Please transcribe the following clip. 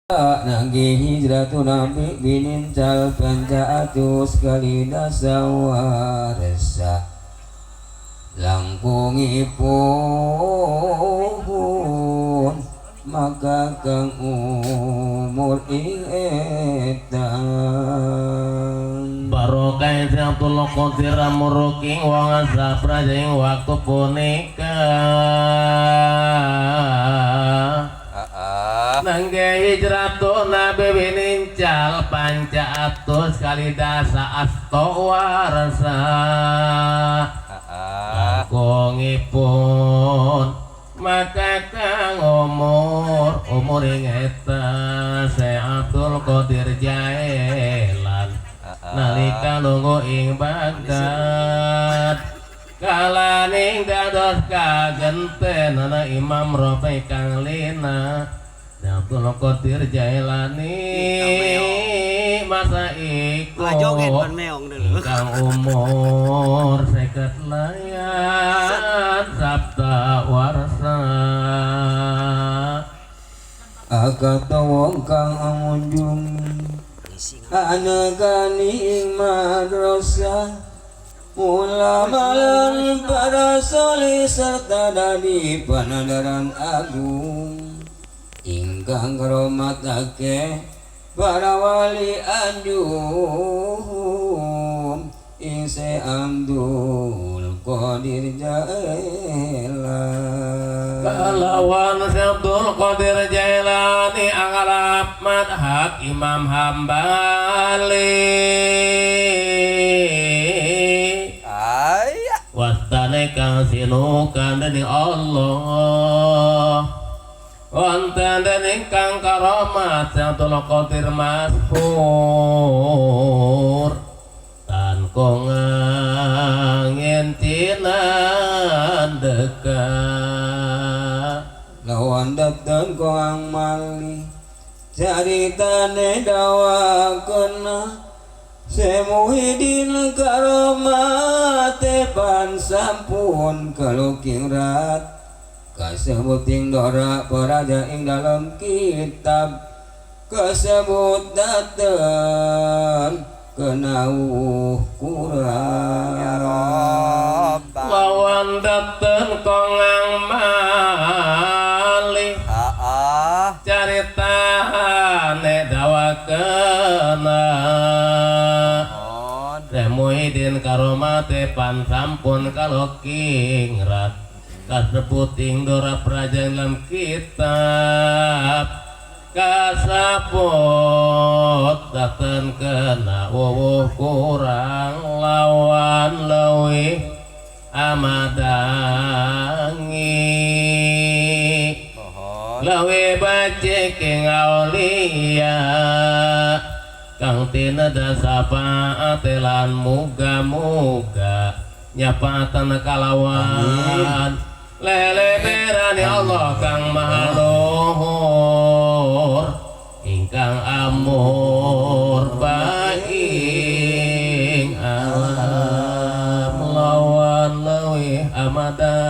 Nangge hijratu Nabi binincal panca atus kali dasawarsa langkungipun maka kang umur ing etan Barokah si Abdul Qadir muruking wong sapraja ing waktu punika. Nangge hijratu Nabi winincal panca atus kali dasa asto warsa langkungipun maka kang umur umur ing eta Syekh Abdul Qadir Jailan nalika lungguh ing Baghdad kalaning dados kagenten ana Imam Rafi kang lina Abdul Qadir Jailani masa iku Joget ban meong dulu. Kang umur 50 layan sabta warsa. Akata wong kang angunjung anegani ing madrasah ulama lan para soleh serta dadi panadaran agung ingkang karomatake para wali anjum ing Syekh Abdul Qadir Jailani. Kalawan Syekh Abdul Qadir Jailani angarap madhab Imam Hambali wastane kang sinukan dening Allah wonten dening kang karamat Syekh Abdul Qadir masyhur tan kongangin cinandeka. Lawan dateng koang mali caritane dawakena Syekh Muhyiddin karomate pan sampun kalukingrat kasebut ing dora paraja ing dalam kitab kasebut dateng kenauh kurang. Ya Rabbal. Lawan dateng kongang mali caritane dawakena Syekh Muhyiddin karomate pan sampun kalokingrat kasebut ing dora praja dalam kitab kasaput daten kena wuwuh kurang lawan leuwih amadangi leuwih becik ing aulia kang tineda syafaate lan muga-muga nyapaatan kalawan lele berani Allah kang maha luhur ingkang amur baing alam lawan leuwih amadangi.